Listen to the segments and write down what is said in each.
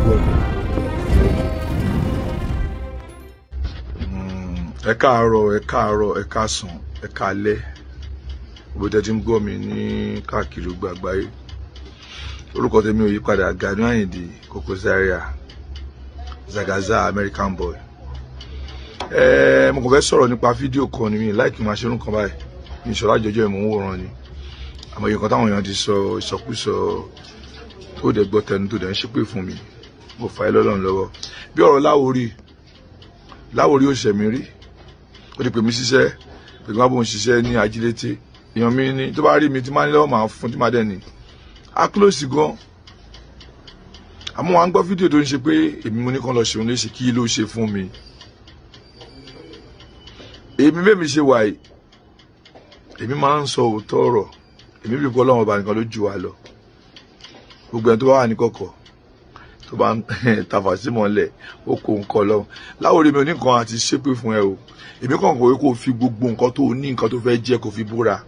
Welcome. Ẹ káàárọ̀, ẹ káàárọ̀, ẹ káàsán, ẹ káalẹ́. Gbogbo tẹ́ tí ń gbọ́ mi ní káàkiri gbogbo àgbáyé. Orúkọ tèmi ò yí padà, Gani Àyìndé Koko Zaria, Zagaza American Boy. Mo kàn fẹ́ sọ̀rọ̀ nípa fídíò kan ni, mi láìkí máa ṣe irú nǹkan báyìí. Mi ìṣọ̀lá jọjọ́ ìmọ̀ ń wòran ni. Àmọ́ iye kan táwọn èèyàn ti sọ ìsọkúsọ tó dẹ̀ gbọ́ tẹnu tó dẹ̀ ń ṣépè fún mi. Mo fà á lọ́lọ́run lọ́wọ́. Bí ọ̀rọ̀ Láwórì, Láwórì ò ṣẹ̀mí rí. Ó ti pè mí síṣẹ́, pé kí n má bóun ṣiṣẹ́ ní Ajílété. Èèyàn mi ni tó bá rí mi tí máa ní lọ́wọ́ máa fún tí máa dẹ̀ ní. A close gan. Àmọ́ wàá ń gbọ́ fídíò tó ń ṣe pé èmi mo ní kàn lọ ṣeun léṣe, kí ló ṣe fún mi. Èmi mẹ́mi ṣe wà yìí. Èmi máa ń sọ òótọ́ ọ̀rọ̀. Èmi bí kọ́ Ọlọ́run ọba nìkan ló jù wá lọ. Gbogbo ẹni tó bá wà ní kọ̀kọ̀ tó bá ń tàfà sí mọ́lẹ̀ ó kó nǹkan lọ́wọ́. Láwórì mi ò ní nǹkan àti ṣépè fún ẹ o. Èmi kàn kò wí kó fi gbogbo nǹkan tó ní nǹkan tó fẹ́ jẹ́ kó fi búra.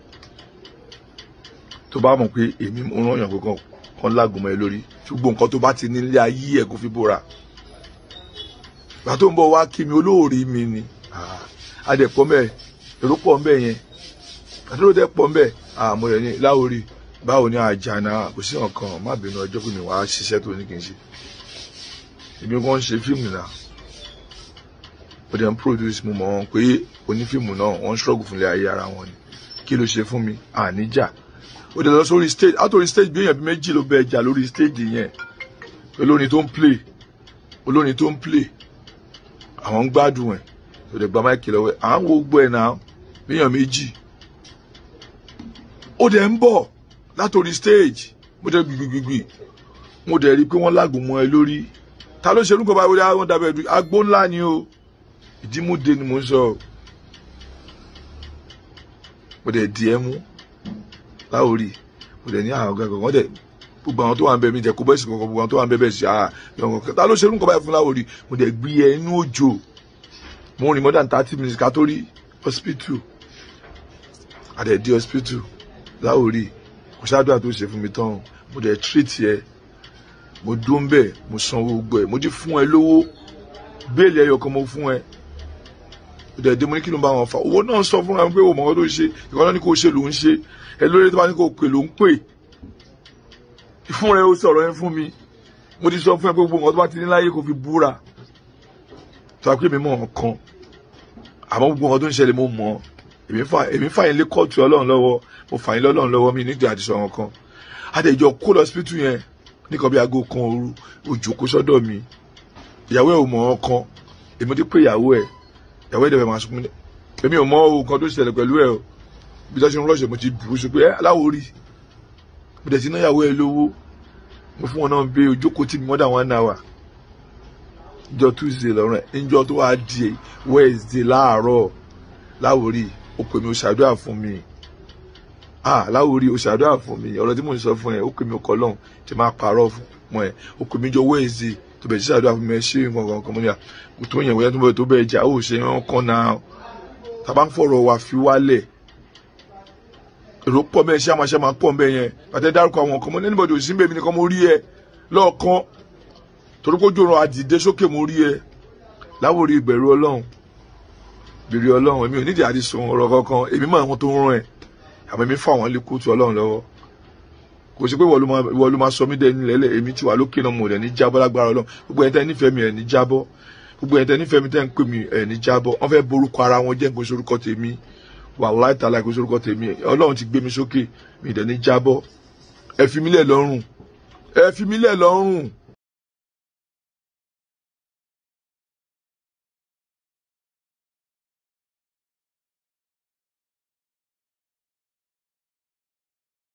Tó bá mọ̀ pé èmi mo rán èèyàn kankan kan lágùnmọ́ ẹ lórí, fi gbogbo nǹkan tó bá ti ní ilé ayé ẹ kó fi búra. Ìgbà tó ń bọ̀ wá kí mi olóòrí mi ni. Adẹ̀pọ̀ mẹ́, èrò pọ̀ mbẹ́ yẹn. Àdúró dẹ̀ pọ̀ mbẹ́. Mo rẹ̀ ní Láwórì, báwo ni àjànà kò sí nǹkan, má bínú ọjọ́ pé mi wá ṣiṣẹ́ tó ní kí n ṣe. Èmi kan ń ṣe fíìmù náà. Mo dẹ̀ ń produce, mo mọ̀ wọ́n pé onífíìmù náà wọ́n ń struggle fún ilé ayé ara wọn ni. Kí ló ṣe fún mi? Àníjà. Ó dẹ̀ lọ sórí stage, out orí stage bí èèyàn bí méjì ló bẹ jà lórí stage yẹn. Olórin tó ń play, olórin tó ń play, àwọn ń gbádùn ẹ̀. Ó dẹ̀ gba máìkì lọ́wọ́ ẹ̀. À ń wo gbogbo ẹ̀ náà bí èèyàn méjì. Ó dẹ̀ ń bọ̀ látòrí stage, mo dẹ̀ gbìgbìgbì. Mo dẹ̀ rí i pé wọ́n lágùn mọ́ ẹ lórí. Ta ló ṣe orúkọ báyìí? Wọ́n dábẹ́ ẹ̀dùn. Agbó ńlá ni o. Ìdímúde ni mò ń sọ. Mo dẹ̀ di ẹ mú Láwórì. Mo dẹ̀ ní àwọn ọ̀gá kankan. Wọ́n dẹ̀ gbogbo àwọn tó wà ń bẹ mi jẹ́ kó bẹ́ẹ̀ sì kankan. Gbogbo àwọn tó wà ń bẹ bẹ́ẹ̀ sì àà. Ta ló ṣe orúkọ báyìí fún Láwórì? Mo dẹ̀ gbé ẹ inú òjò. Mo rìn more than 30 minutes ká tó rí hospital. A dẹ̀ dé hospital. Láwórì kò ṣáàdúrà tó ṣe fún mi tán. Mo dẹ̀ treat ẹ. Mo dún bẹ́ẹ̀, mo sanwó gbogbo ẹ̀, mo ti fún ẹ lówó. Béèlì ẹyọ kan mo fún ẹ. Mo dẹ̀ dé, mo ní kí ló ń bá wọn fà. Owó náà sọ fúnra mi pé o mọ̀ ọ́ tó ṣe. Ìkan náà ní kó ṣe ló ń ṣe. Ẹ lórí tó bá ní kó pè ló ń pè. Fún ẹ ó sọ̀rọ̀ ẹ fún mi. Mo ti sọ fún ẹ pé gbogbo nǹkan tó bá ti ní láyé kó fi búra. Tó a pé mi mọ̀ ọ̀kan. Àmọ́ gbogbo nǹkan tó ń ṣẹlẹ̀ mo mọ̀. Èmi fà yín lé kóòtù Ọlọ́run lọ́wọ́. Mo fà yín lọ́lọ́run lọ́wọ́ mi nígbà àti sọ̀rọ̀ kan. Adẹ̀jọ́ kó lọ hospital yẹn. Nìkan bí aago kan òru, òjò kó sọ́dọ̀ mi. Ìyàwó ẹ̀ ò mọ̀ ọ̀kan. Èmi ti pé ìyàwó ẹ̀. Ìyàwó ẹ̀ dẹ̀ máa sunkún. Èmi ò mọ̀ ohun kan tó ṣẹlẹ̀ pẹ̀lú ẹ̀ o. Bí tó ṣe ń rọ̀ṣẹ̀ mo ti bù ú sí pé ẹ́ Láwórì. Mo dẹ̀ ti ná ìyàwó ẹ̀ lówó. Mo fún wọn náà bí ojókòó tí mi more than 1 hour. Ìjọ Tuesday lọ́rùn ẹ̀. Ìjọ tó wá di Wednesday láàárọ̀. Láwórì, ó pè mí, ó ṣàdúrà fún mi. Láwórì, ó ṣàdúrà fún mi. Ọ̀rọ̀ tí mò ń sọ fún ẹ, ó pè mí ọkọ lọ́hùn tí máa parọ́ fún ẹ. Ó pè mí jọ Wednesday tó bẹ̀ sí ṣàdúrà fún mi, ẹ ṣé nǹkan kan mo ní à. Kò tó yẹn wọ́n tó bẹ̀ tó bẹ̀ jà, ó ṣe ń kán náà. Tá bá ń fọ̀rọ̀ wa fi wálẹ̀. Èrò pọ̀ mẹ́, ṣé àmọ́ ṣe máa pọ̀ mẹ́ yẹn. Bàtẹ́ dárúkọ àwọn kan mo ní anybody ò sí mbẹ́ mi nìkan mo rí ẹ lọ́ọ̀kan. Torí kó jòrò àdìdé sókè mo rí ẹ. Láwórì ìbẹ̀rù Ọlọ́run. Bèrè Ọlọ́run, èmi ò nídìí àti sọ ọ̀rọ̀ kankan, èmi mọ̀ àwọn tó ń rán ẹ. Àmọ́ èmi fà wọ́n lé kóòtù Ọlọ́run lọ́wọ́. Kò sí pé ìwọ ló máa sọ mí dẹni lẹ́lẹ̀, èmi ti wà lókè náà, mo dẹ̀ ní jábọ́ lágbára Ọlọ́run. Gbogbo ẹ̀yin tẹ́ nífẹ̀ẹ́ mi ẹ̀ ní jábọ́. Gbogbo ẹ̀yin tẹ́ nífẹ̀ẹ́ mi tẹ́ ń pè mí ẹ̀ ní jábọ́. Wọ́n fẹ́ borúkọ ara wọn jẹ́ nǹkan sorúkọ tèmi. Wàláhì tàláhì kò sorúkọ tèmi. Ọlọ́run ti gbé mi sókè, mi dẹ̀ ní jábọ́. Ẹ fi mí lẹ̀ lọ́rùn. Ẹ fi mí lẹ̀ lọ́rùn.